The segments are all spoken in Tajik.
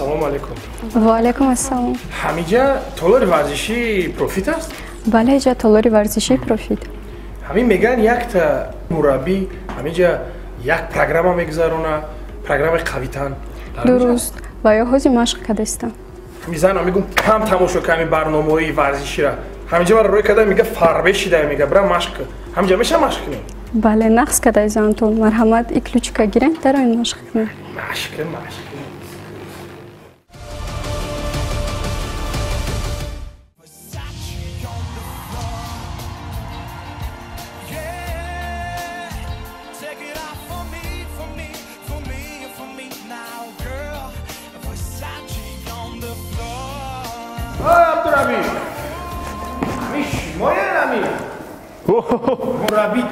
Ассалому алайкум. Ва алайкум ассалом. Ҳамиҷа толори варзишии Профит аст? Бале, иҷа толори варзишии Профит. Ҳамин мегӯянд, якта мураббӣ ҳамиҷа як программа мегузарона, программаи қавитан. Дуруст. Ва ё ҳозир машқ кардастам. Мизанам мегӯм, кам тамошо ками барномаҳои варзишира. Ҳамиҷа мара рӯй карда мега, фарбе шида, мега, бира машқ кун. Ҳамиҷа меша машқ кунем? Бале, нақс кардай занатон. Марҳамат, и ключика гирем, дароин машқ кунем. Машқ, машқ.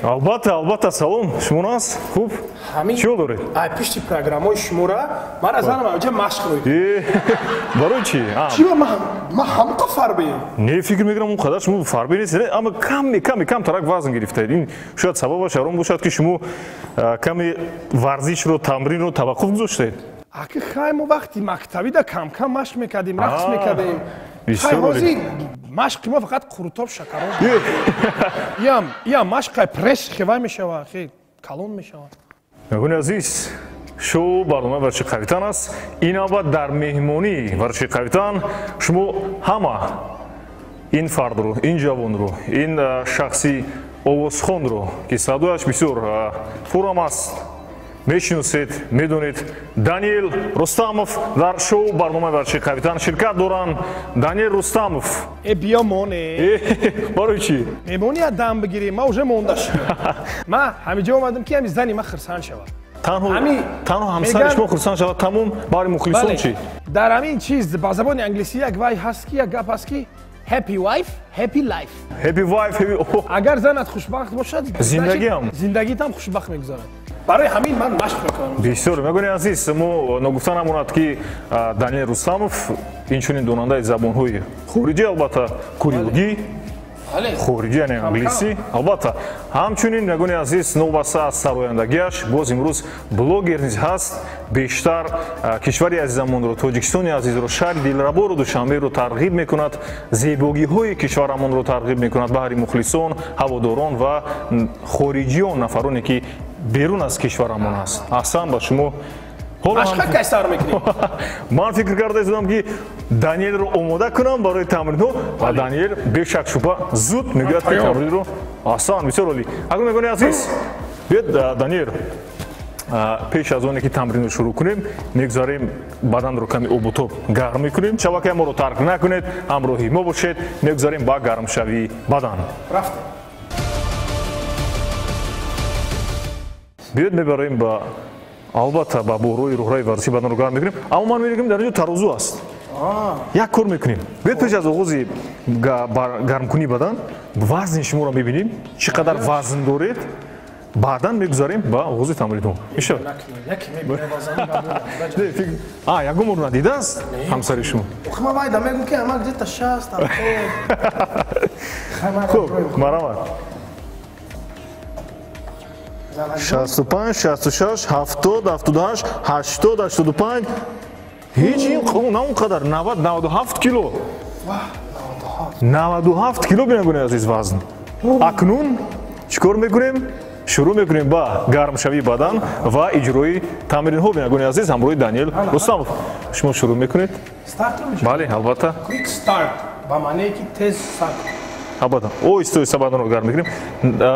Албатта, албатта, салом. Шумо нас? Хуб? Чӣ доред? Ай пишти программаи шумора ман занам ҳамиҷа машқ рӯй. Барои чӣ? Чӣ ман ҳамқа фарбеем? Не, фикр мекунам он қадар шумо фарбе нестед, аммо каме каме камтарак вазн гирифтаед. Ин шояд сабабаш он бошад, ки шумо каме варзишро, тамринро таваққуф гузоштед. Аки хай, мо вақти мактабида кам-кам машқ мекардем, рақс мекардем. Хай, ҳозир машқи мо фақат қурутоб, шакароб. Иям машқай пресс хевай мешава, хе калон мешава. Меҳмони азиз, шоу барномаи варзиши қавитан аст. Ин навбат дар меҳмонии варзиши қавитан шумо ҳама ин фардро, ин ҷавонро, ин шахси овозхонро, ки садояш бисёр фурам аст, мешиносед, медонед. Даниэл Рустамов дар шоу барномаи варзиши қавитан ширкат доранд. Даниэл Рустамов. Э, биё моне. Барои чӣ? Меҳмони дам бигирем, ман уже монда шудам. Ман ҳамиҷа омадам, ки ҳами зани ман хурсанд шавад. Танҳо ҳамсари шумо хурсанд шавад, тамом, баъри мухлисон чӣ? Дар ҳамин чиз ба забони англисӣ як вай ҳаст, ки як гап ҳаст, ки happy wife, happy life. Happy wife, happy. Агар занат хушбахт бошад, зиндагиам зиндагитам хушбахт мегузарад. Барои ҳамин ман машқ мекунам. Бисёр мегӯни азиз, мо ногуфта намонад, ки Даниэл Рустамов инчунин донандаи забонҳои хориҷӣ, албатта курилгӣ, хориҷӣ, яъне англисӣ, албатта. Ҳамчунин, мегӯни азиз, новобаста аз сарояндагиаш, боз имрӯз блогер низ ҳаст. Бештар кишвари азизамонро, Тоҷикистони азизро, шаҳри дилраборо, Душанберо тарғиб мекунад, зебогиҳои кишварамонро тарғиб мекунад баҳри мухлисон, ҳаводорон ва хориҷиён, нафароне ки берун аз кишварамон аст. Аҳсан ба шумо. Машқа кай сар мекунем? Ман фикр карда истодам, ки Даниэлро омода кунам барои тамринҳо, ва Даниэл бешак шубҳа зуд мегӯяд, ки тамринро. Аҳсан, бисёр олӣ. Акнун, мегӯни азиз, биёед, Даниэл, пеш аз оне ки тамринро шурӯъ кунем, мегузарем, баданро ками обутоб гарм мекунем. Шабакаи моро тарк накунед, ҳамроҳи мо бошед. Мегузарем ба гармшавии бадан. Рафтем. Биёед, мебароем ба, албатта, ба буҳрои роҳраи варзишӣ, баданро гарм мекунем. Аммо ман мебинам, дар инҷо тарозу аст. Як кор мекунем, биёед, пеш аз оғози гармкунии бадан вазни шуморо мебинем, чӣ қадар вазн доред, баъдан мегузарем ба оғози тамринҳо. Мешавад? Ягон бор надидааст ҳамсари шумо? Ман вайда мегӯм, ки ама где-то 60. Хуб, марҳамат. 65, 66, 70, 78, 80, 85. Ҳеҷ на он қадар, 90, 97 кило. 97 кило, бинандагони азиз, вазн. Акнун чӣ кор мекунем? Шурӯъ мекунем ба гармшавии бадан ва иҷрои тамринҳо, бинандагони азиз, ҳамроҳи Даниэл Рустамов. Шумо шурӯъ мекунед? Бале, албатта. Quick start ба маъное ки тез сар. Албатта, оҳиста оҳиста баданро гарм мекунем.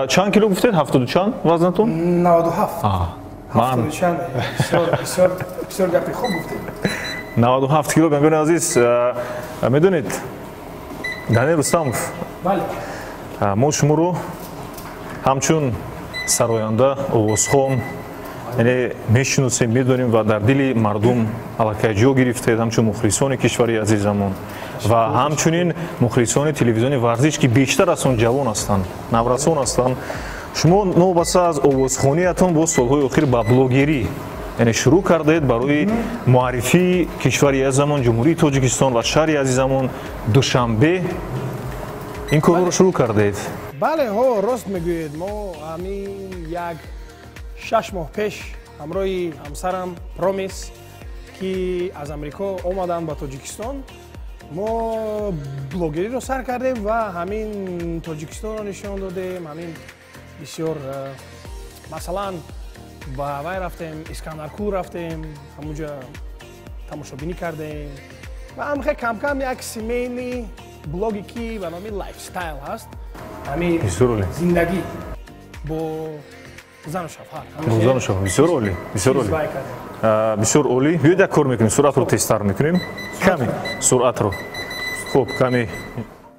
Чанд кило гуфтед? Ҳафтоду чанд вазнатон? 97. Ман бисёр гапи хуб гуфтед. 97 кило, бинандагони азиз. Медонед, Даниэл Рустамов, бале, мо шуморо ҳамчун сароянда, овозхон, яъне мешиносем, медонем ва дар дили мардум аллакай ҷо гирифтед, ҳамчун мухлисони кишвари азизамон ва ҳамчунин мухлисони телевизиони варзиш, ки бештар аз он ҷавон ҳастанд, наврасон ҳастанд. Шумо новобаста аз овозхониятон боз солҳои охир ба блогерӣ, яъне шурӯъ кардаед барои муаррифии кишвари азизамон, Ҷумҳурии Тоҷикистон ва шаҳри азизамон Душанбе. Ин корро шурӯъ кардаед. Бале, ҳо, рост мегӯед. Мо ҳамин як 6 моҳ пеш ҳамроҳи ҳамсарам Промис ки аз Амрико омаданд ба Тоҷикистон. Мо блогериро сар кардем ва ҳамин Тоҷикистонро нишон додем. Ҳамин бисёр, масалан, ба вай рафтем, Искандаркул рафтем, ҳамунҷа тамошобинӣ кардем ва ҳамхе кам-кам як семейный блоге ки ба номи lifestyle ҳаст, ҳамин зиндагӣ бо зану шавҳар. Бо зану шавҳар. Бисёр олӣ, бисёр олӣ, бисёр олӣ. Биёед як кор мекунем, суръатро тезтар мекунем каме, суръатро. Хуб, каме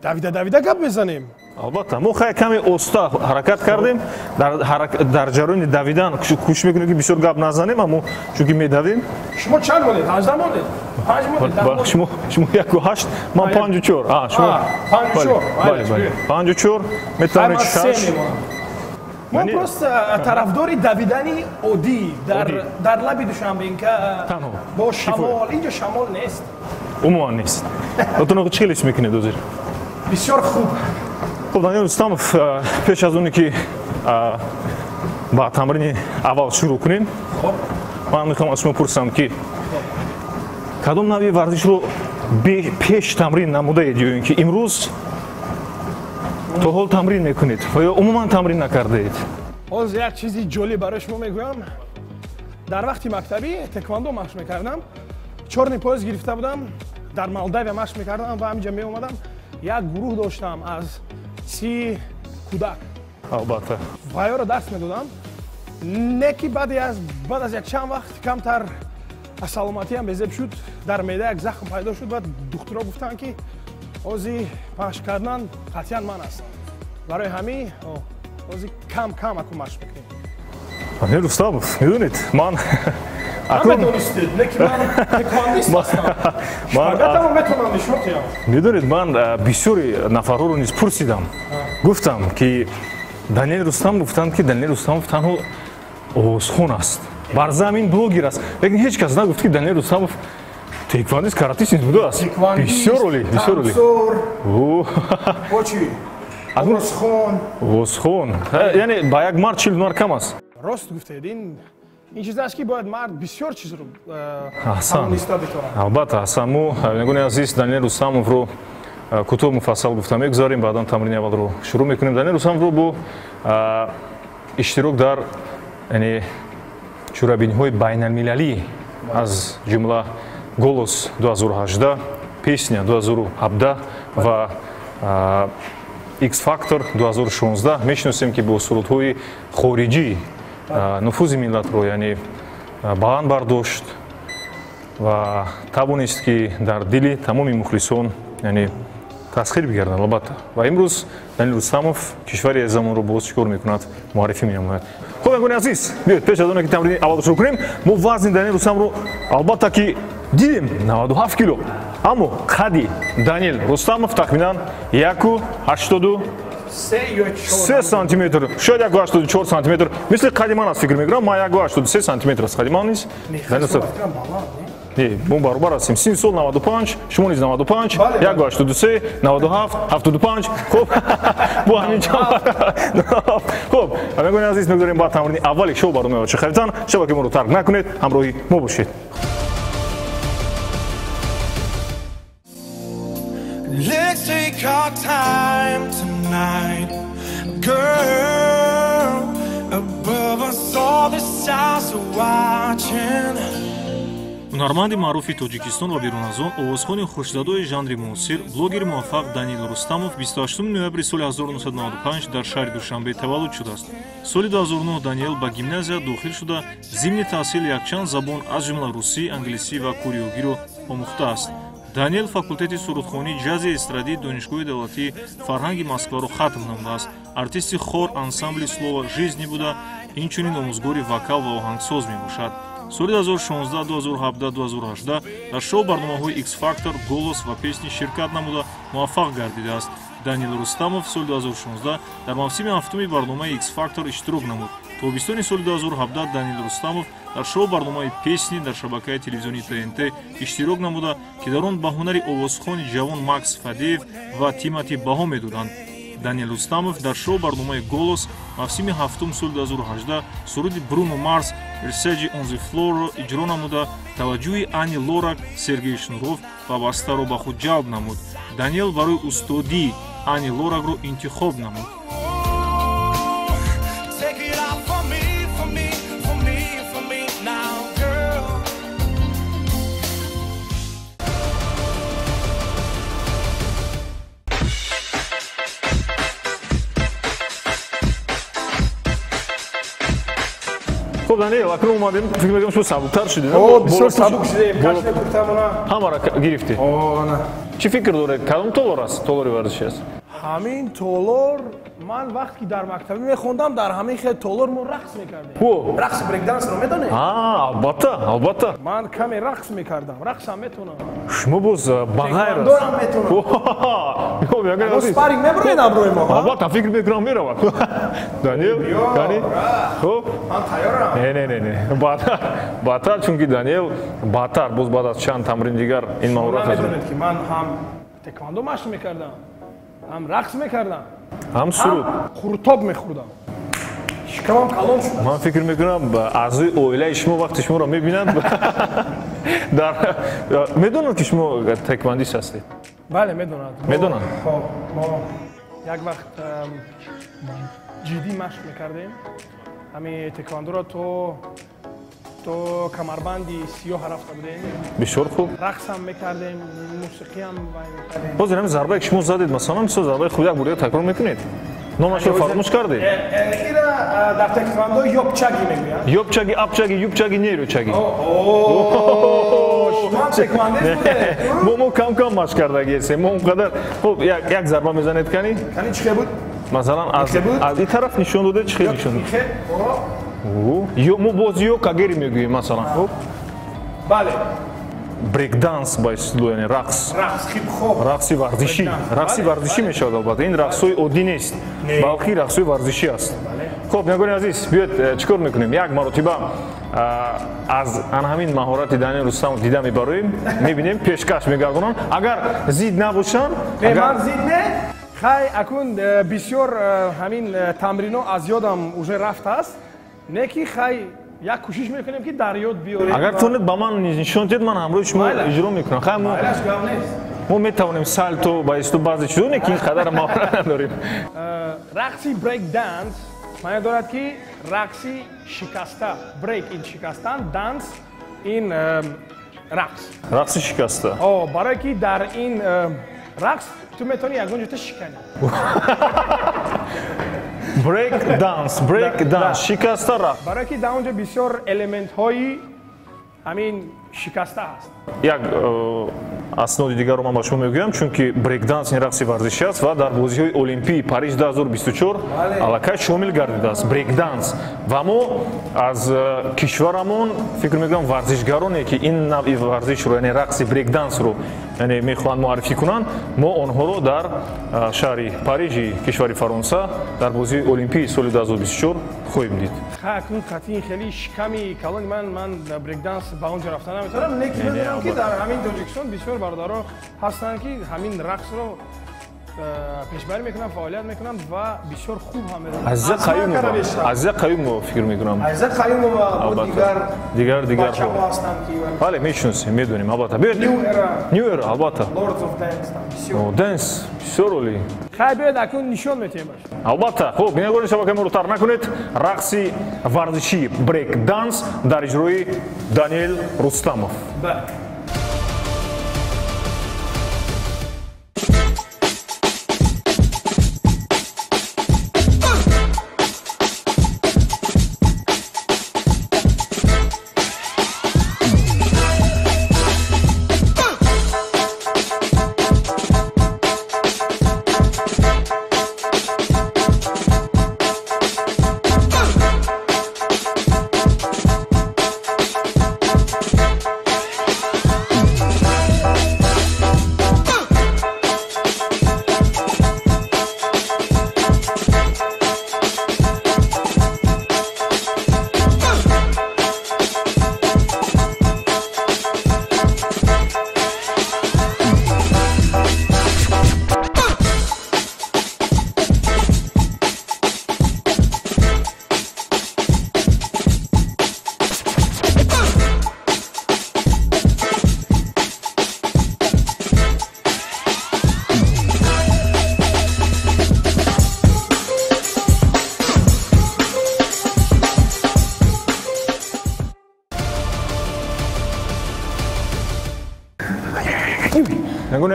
давида давида гап мезанем. Албатта, мо хай каме оста ҳаракат кардем. Дар ҷараёни давидан кӯшиш мекунем, ки бисёр гап назанем, аммо чунки медавем. Шумо чанд монед? 18 монед? 5 монед? Шумо 1,8, ман 5,4. Шумо 5,4. Бале, бале, 5,4, метавонед 6. Мо просто тарафдори давидани оддӣ дар лаби Душанбенка бо шамол. Инҷо шамол нест, умуман нест. Отон чӣ хел ҳис мекунед ҳозир? Бисёр хуб. Хуб, Даниил Рустамов, пеш аз оне ки ба тамрини аввал шурӯъ кунем, ман мехоҳам аз шумо пурсам, ки кадом навъи варзишро пеш тамрин намудаед ё ин ки имрӯз то ҳол тамрин мекунед ва ё умуман тамрин накардаед? Ҳозир як чизи ҷолиб барои шумо мегӯям. Дар вақти мактабӣ тэквондо машқ мекардам, чёрный пояс гирифта будам, дар Молдавия машқ мекардам ва ҳаминҷа меомадам. Як гурӯҳ доштам аз 30 кӯдак. Албатта. Ваёро дарс медодам. Не ки баъд аз якчанд вақт камтар аз саломатиам безеб шуд, дар меъда як захм пайдо шуд ва духтуро гуфтанд, ки ҳозир машқ кардан қатъиян ман аст. Барои ҳамин ҳозир кам кам аку машқ мекунем. Даниил Рустамов, медонед, ман намедонистед, не ки ман тэквондист ҳастам. Шпагатамо метавонам нишон диҳам. Медонед, ман бисёри нафарҳоро низ пурсидам, гуфтам, ки Даниил Рустам, гуфтанд, ки Даниил Рустамов танҳо овозхон аст, бар замин блогер аст, лекин ҳеҷ кас нагуфт, ки Даниил Рустамов тэквондист, каратист низ будааст. Бисёр олӣ, бисёр олӣ. Овозхон. Овозхон, яъне ба як мард 40 ҳунар кам аст. Рост гуфтед, ин чиз аст, ки бояд мард бисёр чизро Аҳсан. тавониста битавонад. Албатта, аҳсан. Мо, бинандагони азиз, Даниил Рустамовро кӯтоҳ муфассал гуфта мегузарем, баъдан тамрини аввалро шурӯъ мекунем. Даниил Рустамовро бо иштирок дар, яъне, чорабиниҳои байналмилалӣ, аз ҷумла «Голос» 2018, «Песня» 2017 ва X Factor 2016 мешиносем, ки бо сурудҳои хориҷӣ нуфузи миллатро, яъне, баланд бардошт ва тавонист, ки дар дили тамоми мухлисон, яъне, тасхир бигардад. Албатта, ва имрӯз Данил Рустамов кишвари азизамонро боз чӣ кор мекунад? Муаррифӣ менамояд. Хуб, бинандагони азиз, биёед, пеш аз оне ки тамрини аввалро шурӯъ кунем, мо вазни Данил Рустамро албатта ки дидем, 97 кило, аммо қадди Данил Рустамов тахминан 1,83 сантиметр, шояд 1,84 сантиметр, мисли қадди ман аст, фикр мекунам, ман 1,83 сантиметр аст қадди ман низ. Не, мо баробар ҳастем. Син сол 95, шумо низ 95, 1,83, 97, 75. Хуб, бо ҳамин чанд. Хуб, бинандагони азиз, мегузорем ба тамрини аввали шоу барномаи «Чӣ харидан». Шабакаи моро тарк накунед, ҳамроҳи мо бошед. Let's take our time tonight, girl. Above us all the stars are watching. Ҳунарманди маъруфи Тоҷикистон ва берун аз он, овозхони хушзадои жанри муосир, блогери муваффақ Данил Рустамов 28 ноябри соли 1995 дар шаҳри Душанбе таваллуд шудааст. Соли 2009 Даниэл ба гимназия дохил шуда, зимни таҳсил якчанд забон, аз ҷумла русӣ, англисӣ ва кореогиро омӯхтааст. Даниэл факултети сурудхонии ҷази эстрадии Донишгоҳи давлатии фарҳанги Москваро хатм намудааст. Артисти хор ансамбли «Слово жизни» буда, инчунин омӯзгори вокал ва оҳангсоз мебошад. Соли 2016, 2017, 2018 дар шоу барномаҳои X Factor, «Голос» ва «Песни» ширкат намуда, муваффақ гардидааст. Данил Рустамов соли 2016 дар мавсими ҳафтуми барномаи X Factor иштирок намуд. Тобистони соли 2017 Данил Рустамов дар шоу барномаи «Песни» дар шабакаи телевизионии ТНТ иштирок намуда, ки дар он ба ҳунари овозхони ҷавон Макс Фадеев ва Тимати баҳо медоданд. Данил Рустамов дар шоу барномаи «Голос» мавсими ҳафтум соли 2018 суруди Бруно Марс Versace on the Floor-ро иҷро намуда, таваҷҷӯҳи Ани Лорак, Сергей Шнуров ва Бастаро ба худ ҷалб намуд. Даниэл барои устодӣ Ани Лоракро интихоб намуд. Хуб, Даниэл, акнун омадем, фикр мекунам шумо сабуктар шудед. О, бисёр сабук шудем, кашида куртамона. Ҳамаро гирифтед. О, на. Чӣ фикр доред? Кадом толор аст? Толори варзишӣ аст? Ҳамин толор, ман вақте ки дар мактабӣ мехондам, дар ҳамин хел толор мо рақс мекардем. Рақси брейкдансро медонед? Албатта, албатта. Ман каме рақс мекардам, рақсам метавонам. Шумо боз ба ғайр аз Тэквондорам метавонам. Спарринг мебуред абрӯи мо? Албатта, фикр мекунам меравад. Даниэл, Дани, хуб? Ман тайёрам. Не, не, не, не. Баъдтар, чунки Даниэл баъдтар, боз баъд аз чанд тамрин дигар ин маҳорат медонед ки ман ҳам тэквондо машқ мекардам, ҳам рақс мекардам, ҳам суруд, қуртоб мехӯрдам. Шикамам калон шуд. Ман фикр мекунам аъзои оилаи шумо вақте шуморо мебинанд дар медонанд ки шумо тэквондист ҳастед? Бале, медонанд. Медонанд? Мо як вақт ҷиддӣ машқ мекардем. Ҳамин тэквондоро то камарбанди сиёҳ рафта будем. Бисёр хуб. Рақсам мекардем, мусиқиам вай мекардем. Ҳозир ҳамин зарбае ки шумо задед, масалан, бисёр зарбаи хуб, як бор дигар такрор мекунед? Номашро фаромӯш кардед? Ира дар тэквондо ёпчаги мегӯянд. Ёпчаги, апчаги, юпчаги, нерӯчаги. Шумо тэквондист будед? Мо кам-кам машқ кардагӣ ҳастем. Мо он қадар хуб як зарба мезанед кани? Кани чӣ хел буд? Масалан, аз ин тараф нишон додед, чӣ хел нишон додед? Ё мо боз ё кагери мегӯем, масалан, хуб? Бале. Брейкданс ба истилоҳ, яъне рақс. Рақс, хип-хоп. Рақси варзишӣ. Рақси варзишӣ мешавад, албатта. Ин рақсҳои оддӣ нест, балки рақсҳои варзишӣ аст. Хуб, бинандагони азиз, биёед чӣ кор мекунем? Як маротиба аз ан ҳамин маҳорати Даниэл Рустамов дида мебароем, мебинем, пешкаш мегардонанд. Агар зид набошанд, ман зид не? Хай, акун бисёр ҳамин тамрино аз ёдам уже рафтааст. Не ки хай як кӯшиш мекунем ки дар ёд биёрем. Агар тонед ба ман нишон диҳед, ман ҳамроҳи шумо иҷро мекунам. Хай, мо метавонем сальто ба исто баъзе чизо, не ки ин қадар маҳорат надорем. Рақси брейк-данс маъно дорад ки рақси шикаста. Брейк ин шикастан, данс ин рақс. Рақси шикаста. О, барое ки дар ин рақс ту метавонӣ ягон ҷота шиканӣ. Брейк данс, брейк данс, шикаста рақс. Барое ки дар он ҷо бисёр элементҳои ҳамин шикаста ҳаст. Як асноди дигарро ман ба шумо мегӯям, чунки брейкданс ин рақси варзишӣ аст ва дар бозиҳои Олимпии Париж 2024 аллакай шомил гардидааст брейкданс. Ва мо аз кишварамон фикр мекунам варзишгароне ки ин навъи варзишро, яъне рақси брейкдансро, яъне мехоҳанд муаррифӣ кунанд, мо онҳоро дар шаҳри Парижи кишвари Фаронса дар бозиҳои Олимпии соли 2024 хоҳем дид. Акнун қатъи хеле шиками калони ман брейкданс ба он ҷо рафта наметавонам, лекин медонам ки дар ҳамин Тоҷикистон бисёр бародаро ҳастанд ки ҳамин рақсро пешбарӣ мекунанд, фаъолият мекунанд ва бисёр хуб ҳам медонанд. Азиза Қаюмова, Азиза Қаюмова фикр мекунам. Азиза Қаюмова бо дигар бачаҳо ҳастанд ки бале, мешиносем, медонем, албатта. Биёед New Era, албатта. Lords of Dance бисёр. Dance бисёр олӣ. Хай, биёед акнун нишон метиҳем. Албатта. Хуб, бинандагони шабакаи моро тарк накунед. Рақси варзишӣ брейк-данс дар иҷрои Даниэл Рустамов. Бале.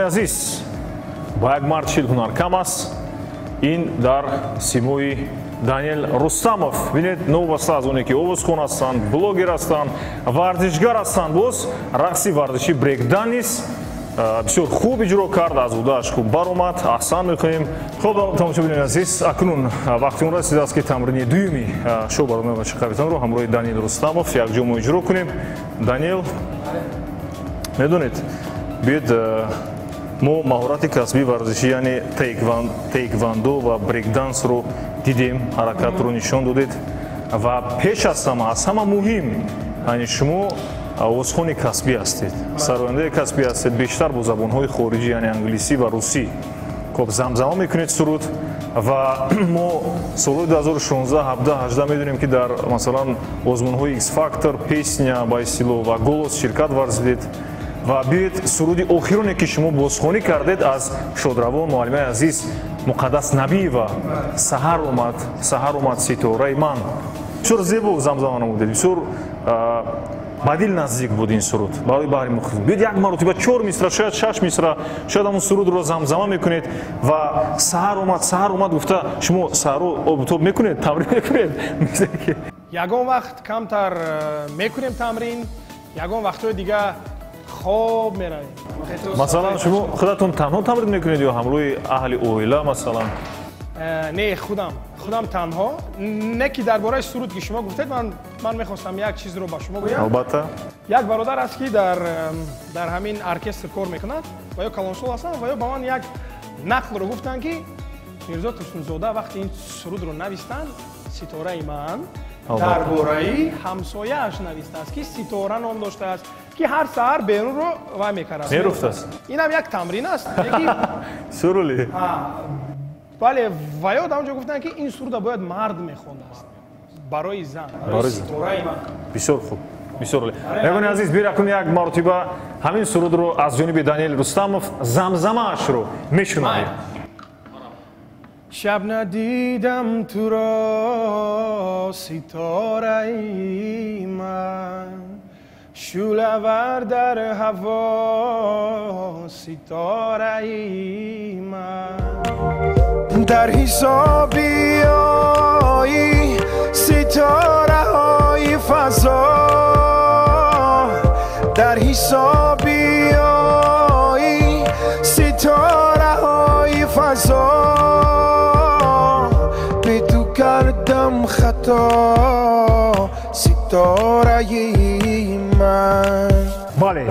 Бинандагони азиз, ба як мард 40 ҳунар кам аст. Ин дар симои Даниэл Рустамов. Бинед, новобаста аз оне ки овозхон ҳастанд, блогер ҳастанд, варзишгар ҳастанд, боз рақси варзиши брейкдан низ бисёр хуб иҷро кард, аз удааш хуб баромад. Аҳсан мекунем. Хуб, тамошобинони азиз, акнун вақти он расидааст, ки тамрини дуюми шоу барномаи Бачаи Қавитонро ҳамроҳи Даниэл Рустамов якҷо мо иҷро кунем. Даниэл, медонед, биёед мо маҳорати касбии варзишӣ, яъне тейквандо ва брейкдансро дидем, ҳаракатро нишон додед ва пеш аз ҳама, аз ҳама муҳим, яъне шумо овозхони касбӣ ҳастед, сарояндаи касбӣ ҳастед, бештар бо забонҳои хориҷӣ, яъне англисӣ ва русӣ хоб замзама мекунед суруд. Ва мо солҳои 2016, 17, 18 медонем, ки дар масалан озмунҳои X Factor, Песня ба истилоҳ ва Голос ширкат варзидед. Ва биёед суруди охироне, ки шумо бозхонӣ кардед аз шодравон муаллимаи азиз Муқаддас Набиева, «Саҳар омад, саҳар омад ситораи ман». Бисёр зебо замзама намудед, бисёр ба дил наздик буд ин суруд барои баҳри мухлис. Биёед як маротиба чор мисра, шояд шаш мисра, шояд ҳамон сурудро замзама мекунед ва «Саҳар омад, саҳар омад» гуфта шумо саҳарро обутоб мекунед, тамрин мекунед? Ягон вақт камтар мекунем тамрин, ягон вақтҳои дига хоб меравем. Масалан, шумо худатон танҳо тамрин мекунед ё ҳамроҳи аҳли оила масалан? Не, худам танҳо. Не ки дар бораи суруд, ки шумо гуфтед, ман мехостам як чизро ба шумо гӯям. Албатта. Як бародар аст, ки дар ҳамин оркестр кор мекунад ва ё калонсол ҳастанд, ва ё ба ман як нақлро гуфтанд, ки Мирзо Турсунзода вақти ин сурудро навистанд, «Ситораи ман», дар бораи ҳамсояаш навистааст, ки Ситора ном доштааст, ки ҳар саҳар берунро вай мекард. Меруфтааст. Инам як тамрин аст. Сурули. Бале, ва ё дар он ҷо гуфтанд, ки ин суруда бояд мард мехондааст барои зан, барои ситораи ман. Бисёр хуб, бисёр олӣ. Бинандагони азиз, биёед акнун як маротиба ҳамин сурудро аз ҷониби Даниэл Рустамов замзамаашро мешунавем. Шаб надидам туро, ситораи ман, шӯълавар дар ҳаво, ситораи ман. Дар ҳисоби ои ситораҳои фазо, дар ҳисоби ои ситораҳои фазо, бе ту кардам хато, ситораи ман. Бале,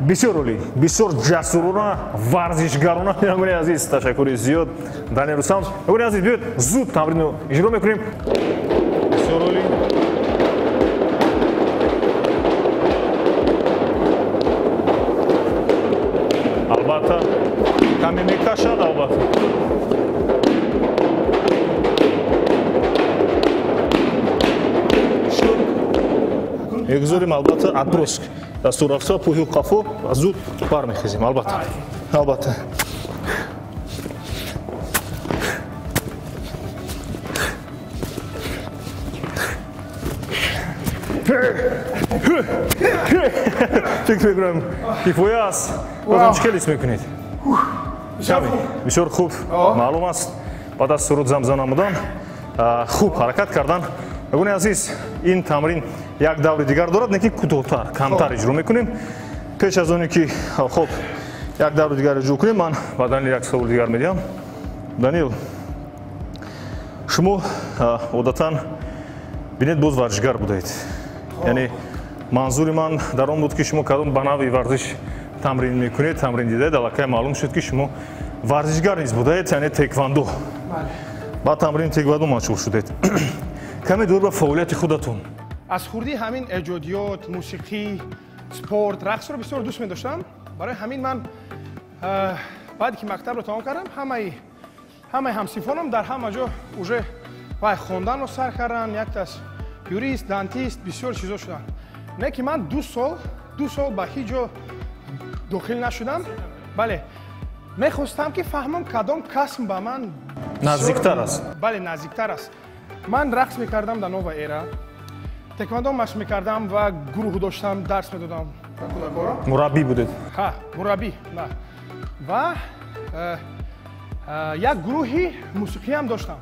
бисёр олӣ, бисёр ҷасурона, варзишгарона. Бинандагони азиз, ташаккури зиёд, Даниэл Рустамов. Бинандагони азиз, биёед зуд тамринро иҷро мекунем. Бисёр олӣ. Албатта, каме мекашад, албатта. Мегузорем, албатта, отброск. Дастур рафта пӯҳи қафо ва зуд бармехезем, албатта. Албатта. Фикр мекунам, кифоя аст. Бозам чӣ хел ҳис мекунед? Бисёр хуб, маълум аст. Баъд аз суруд замзам намудан, хуб ҳаракат кардан. Бинандагони азиз, ин тамрин як даври дигар дорад, не ки кӯтоҳтар, камтар иҷро мекунем. Пеш аз оне ки хоб як даври дигар иҷро кунем, ман ба Данил як савол дигар медиҳам. Данил, шумо одатан, бинед, боз варзишгар будаед. Яъне манзури ман дар он буд, ки шумо кадом ба навъи варзиш тамрин мекунед, тамрин дидаед, аллакай маълум шуд, ки шумо варзишгар низ будаед, яъне теквандо. Ба тамрини теквандо машғул шудед. Каме дур ба фаъолияти худатон. Аз хурдӣ ҳамин эҷодиёт, мусиқӣ, спорт, рақсро бисёр дӯст медоштам. Барои ҳамин ман баъде ки мактабро тамом кардам, ҳамаи ҳамсинфонам дар ҳама ҷо уже вай хонданро сар карданд, яктас юрист, дантист, бисёр чизо шуданд. Не ки ман 2 сол ба ҳеҷ ҷо дохил нашудам. Бале, мехостам, ки фаҳмам, кадом касб ба ман наздиктар аст. Бале, наздиктар аст. Ман рақс мекардам дар Нова Эра, теквандо машқ мекардам ва гурӯҳ доштам, дарс медодам. Мураббӣ будед? Ҳа, мураббӣ, на. Ва як гурӯҳи мусиқиам доштам.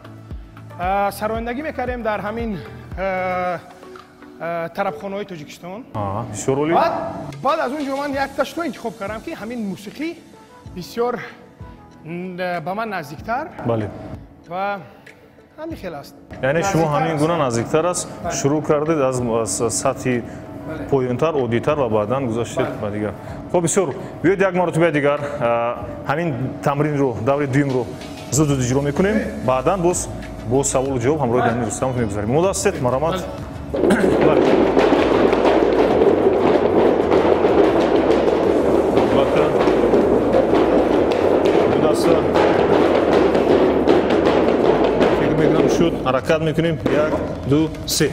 Сарояндагӣ мекардем дар ҳамин тарабхонаҳои Тоҷикистон. Бисёр олӣ. Баъд аз он ҷо ман як ташто интихоб кардам, ки ҳамин мусиқӣ бисёр ба ман наздиктар. Бале. Ва ҳамин хел аст. Яъне шумо ҳамин гуна наздиктар аст, шурӯъ кардед аз сатҳи поёнтар, оддитар ва баъдан гузаштед ба дигар. Хуб, бисёр. Биёед як маротиба дигар ҳамин тамринро, даври дуюмро зуд зуд иҷро мекунем, баъдан боз бо саволу ҷавоб ҳамроҳи Данил Рустамов мегузарем. Омода ҳастед? Марҳамат. Албатта. Ду даста. Фикр мекунам шуд. Ҳаракат мекунем. 1, 2, 3.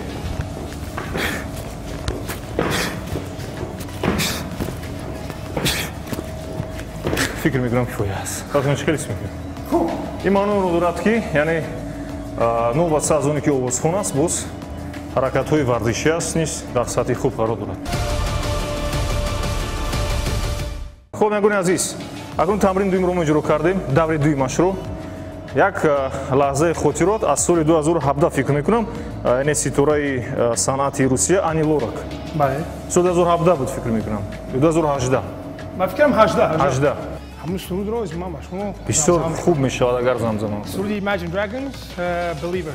Фикр мекунам кифоя аст. Хатон чӣ хеле ҳис мекунед? Хуб. Ин маъноро дорад, ки яъне новобаста аз оне ки овозхон аст, боз ҳаракатҳои варзишӣ аст низ дар сатҳи хуб қарор дорад. Хуб, ягони азиз, акнун тамрини дуюмро мо иҷро кардем, даври дуюмашро. Як лаҳзаи хотирот аз соли 2017 фикр мекунам, яъне ситораи санъати Русия Ани Лорак. Бале. Соли 2017 буд фикр мекунам. 2018. Ман фикрам 18. 18. Ҳамун сурудро аз ман ба шумо бисёр хуб мешавад агар замзама. Суруди Imagine Dragons, Believer.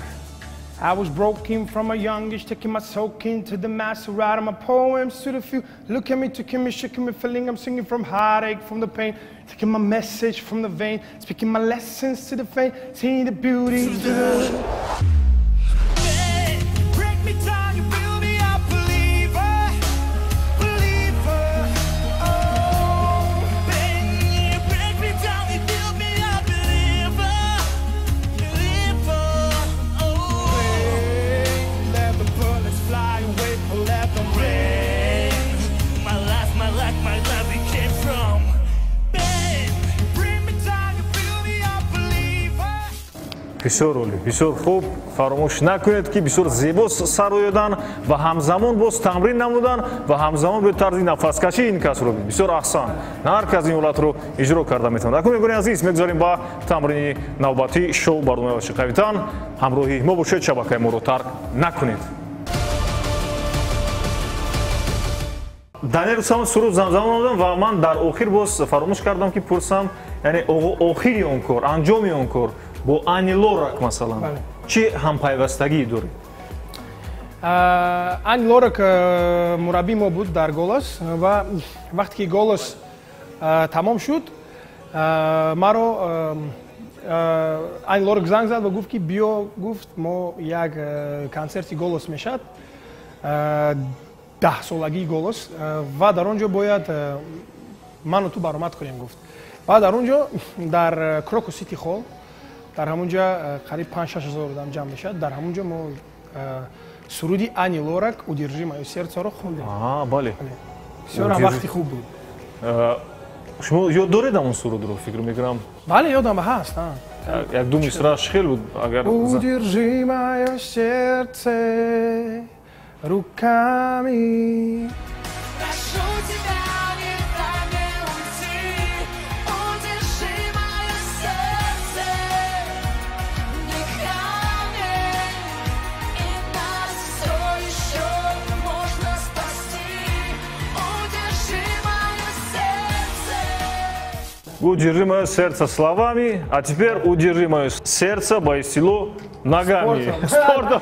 I was broken from a young age, taking my soak into the master, writing my poems to the few. Look at me, taking me, shaking me, feeling I'm singing from heartache, from the pain, taking my message from the vein, speaking my lessons to the faint, seeing the beauty. Break me down, you build me up, believer, believer. Oh, baby, break me down, you build me up, believer, believer. Oh, let the bullets fly away, let them rain. My life, my life, my life, it came from. Babe, bring me down, you build me up, believer. Бисёр олӣ, бисёр хуб. Фаромӯш накунед, ки бисёр зебо сароядан ва ҳамзамон боз тамрин намудан ва ҳамзамон бо тарзи нафаскашӣ ин касро бисёр аҳсан. На ҳар кас ин ҳолатро иҷро карда метавонад. Акнун мегӯем азиз, мегузарем ба тамрини навбатии шоу барномаи варзиши қавитан. Ҳамроҳи мо бошед, шабакаи моро тарк накунед. Данил Рустамов суруд замзама намудам ва ман дар охир боз фаромӯш кардам, ки пурсам, яъне охири он кор, анҷоми он кор бо Ани Лорак масалан чӣ ҳампайвастагӣ доред? Ани Лорак мураббии мо буд дар Голос ва вақте ки Голос тамом шуд, маро Ани Лорак занг зад ва гуфт, ки биё, гуфт, мо як консерти Голос мешавад, 10-солагии Голос, ва дар он ҷо бояд ману ту баромад кунем, гуфт. Ва дар он ҷо дар Крокус Сити Холл, дар ҳамон ҷо қариб 5-6 ҳазор одам ҷамъ мешавад. Дар ҳамон ҷо мо суруди Ани Лорак «Удержи моё сердце»-ро хондем. Бале. Бисёр ҳам вақти хуб буд. Шумо ёд доред ҳамон сурудро, фикр мекунам? Бале, ёдам ҳаст. Як ду мисрааш хел буд, агар Удержи моё сердце руками. Прошу тебя, не дай мне уйти. Удержи мое сердце дыхание, и нас все еще можно спасти. Удержи мое сердце. Удержи мое сердце словами, а теперь удержи мое сердце, боисило, ногами. Спортом.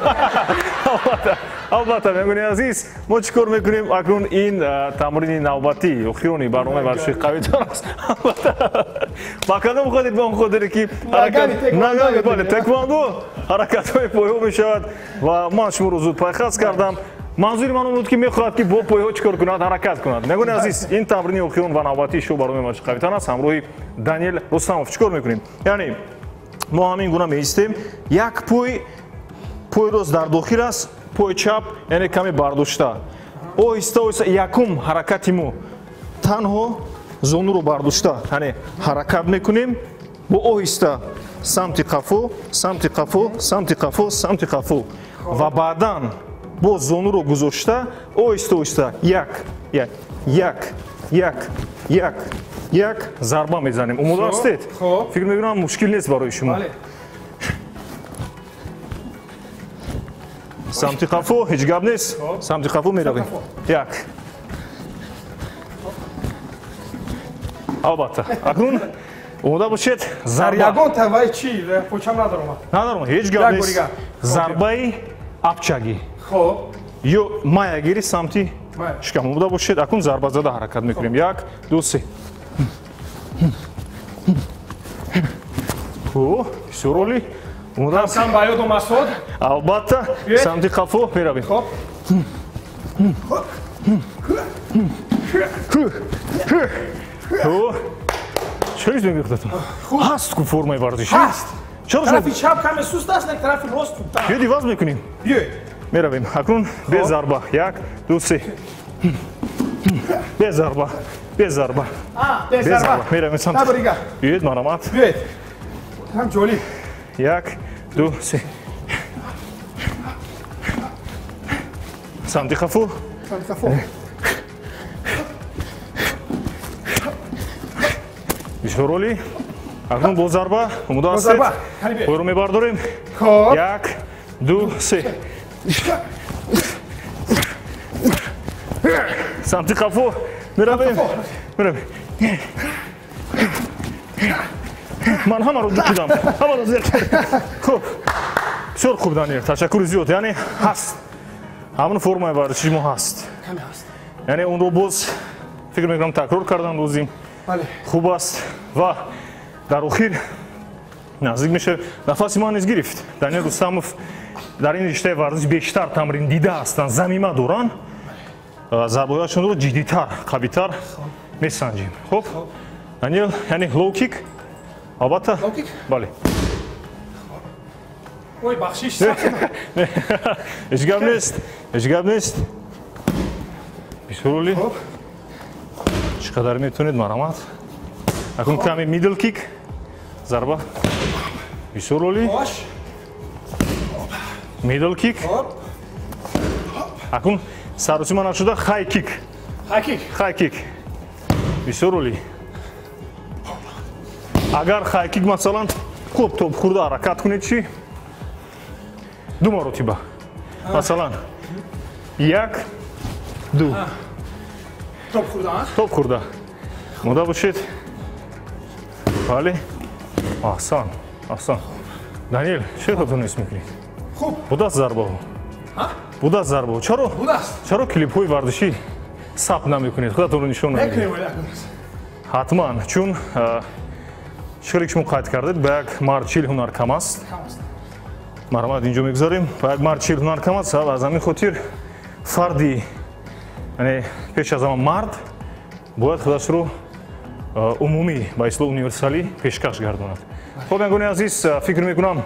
Албатта, мегӯни азиз, мо чӣ кор мекунем? Акнун ин тамрини навбатӣ, охирони барномаи варзиши қавитон аст. Албатта. Ба кадом хотир? Ба он хотире, ки ногами, бале, тэквондо ҳаракатҳои пойҳо мешавад ва ман шуморо зуд пайхас кардам. Манзури ман он буд, ки мехоҳад, ки бо пойҳо чӣ кор кунад, ҳаракат кунад. Мегӯни азиз, ин тамрини охирон ва навбатии шоу барномаи варзиши қавитан аст. Ҳамроҳи Даниэл Рустамов чӣ кор мекунем? Яъне мо ҳамин гуна меистем, як пой, пой рост дар дохил аст, пой чап яъне каме бардошта. Оҳиста оҳиста якум ҳаракати мо танҳо зонуро бардошта, яъне ҳаракат мекунем бо оҳиста самти қафо, самти қафо, самти қафо, самти қафо ва баъдан бо зонуро гузошта оҳиста оҳиста як, як, як, як, як, Як зарба мезанем. Омода ҳастед? Фикр мекунам мушкил нест барои шумо. Самти қафо ҳеҷ гап нест. Самти қафо меравем. Як. Албатта. Акнун омода бошед. Зарба. Ягон тавай чи? Почам надорам. Надорам. Ҳеҷ гап нест. Зарбаи апчагӣ. Хоб. Ё маягири самти шикам. Омода бошед. Акнун зарба зада ҳаракат мекунем. Як, ду, се. О, бисёр олӣ. Омода аст. Кам ба ёдом асод. Албатта, самти қафо меравем. Хоб. О, чӣ ҳис мекунед худатон? Ҳаст ку формаи варзишӣ? Ҳаст. Тарафи чап каме суст аст, не тарафи рост хубтар. Биёд иваз мекунем. Биёед. Меравем. Акнун бе зарба. Як, ду, се. Бе зарба. Бе зарба. Бе зарба. Меравем самт. Биёед, марҳамат. Биёед. Ҳам ҷолиб. Як, ду, се. Самти қафо. Самти қафо. Бисёр олӣ. Акнун бо зарба. Омода ҳастед? Пойро мебардорем. Як, ду, се. Самти қафо. Меравем. Меравем. Ман ҳамаро ҷуқидам. Ҳамаро зер кардам. Хуб. Бисёр хуб, Даниел. Ташаккури зиёд. Яъне ҳаст. Ҳамон формаи варзиши мо ҳаст. Яъне онро боз фикр мекунам такрор кардан лозим. Хуб аст ва дар охир наздик мешавем. Нафаси ман низ гирифт. Даниел Рустамов дар ин риштаи варзиш бештар тамрин дида ҳастанд, замима доранд. Зарбаҳояшонро ҷиддитар, қавитар месанҷем. Хуб, Даниел, яъне лоу кик. Албатта. Бале. Ой, бахшиш. Ҳеҷ гап нест. Ҳеҷ гап нест. Бисёр олӣ. Чӣ қадар метавонед, марҳамат. Акнун каме мидл кик. Зарба. Бисёр олӣ. Мидл кик. Акнун саросима нашуда хай кик. Хай кик. Бисёр олӣ. Агар хай кик масалан хуб топ хӯрда ҳаракат кунед чӣ? Ду маротиба. Масалан, як, ду. Топ хӯрда? Топ хӯрда. Омода бошед. Бале. Аҳсан, аҳсан. Даниел, чӣ худатон ҳис мекунед? Хуб. Будааст зарбаҳо? Будааст зарбаҳо. Чаро? Будааст. Чаро клипҳои варзишӣ сабт намекунед? Худатонро нишон намедиҳед? Ҳатман, чун чӣ хеле ки шумо қайд кардед, ба як мард 40 ҳунар кам аст. Марҳамат, инҷо мегузорем. Ба як мард 40 ҳунар кам аст. Аз ҳамин хотир фарди, яъне пеш аз ҳама мард бояд худашро умумӣ, ба истилоҳ универсалӣ пешкаш гардонад. Хуб, бинандагони азиз, фикр мекунам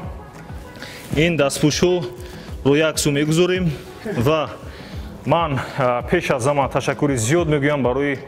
ин дастпӯшҳоро як сӯ мегузорем ва ман пеш аз ҳама ташаккури зиёд мегӯям барои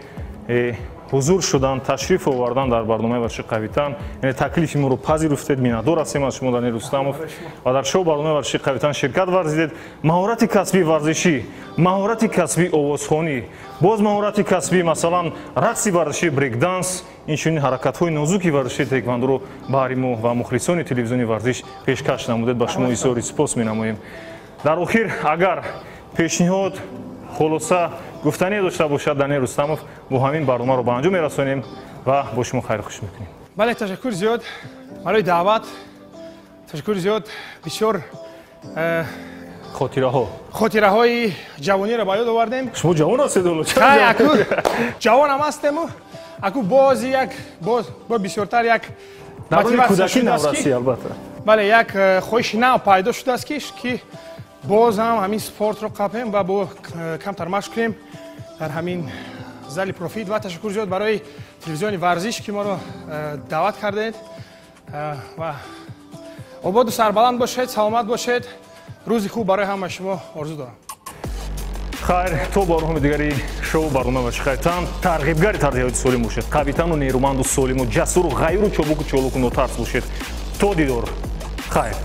ҳузур шудан, ташриф овардан дар барномаи варзиши қавитан. Яъне таклифи моро пазируфтед. Миннатдор ҳастем аз шумо, Даниел Рустамов, ва дар шоу барномаи варзиши қавитан ширкат варзидед. Маҳорати касбии варзишӣ, маҳорати касбии овозхонӣ, боз маҳорати касбии масалан рақси варзишии брейкданс, инчунин ҳаракатҳои нозуки варзишии теквандоро баҳри мо ва мухлисони телевизиони варзиш пешкаш намудед. Ба шумо изҳори сипос менамоем. Дар охир агар пешниҳод, хулоса, гуфтание дошта бошад Даниел Рустамов, бо ҳамин барномаро ба анҷом мерасонем ва бо шумо хайрхуш мекунем. Бале, ташаккур зиёд барои даъват. Ташаккур зиёд. Бисёр хотираҳои ҷавониро ба ёд овардем. Шумо ҷавон ҳастед ҳоло? Аку ҷавонам ҳастему. Аку боз як боз бисёртар як мотиватсия шудааст, албатта. Бале, як хоҳиши нав пайдо шудааст ки боз ҳам ҳамин спортро қапем ва бо камтар машқ кунем дар ҳамин зали профит. Ва ташаккур зиёд барои телевизиони варзиш ки моро даъват кардед. Ва ободу сарбаланд бошед, саломат бошед. Рӯзи хуб барои ҳамаи шумо орзу дорам. Хайр, то барномаи дигари шоу барномаи варзиши қавитан тарғибгари тарзи ҳаёти солим бошед. Қавитану нерӯманду солиму ҷасуру ғайру чобуку чолуку нотарс бошед. То дидор. Хайр.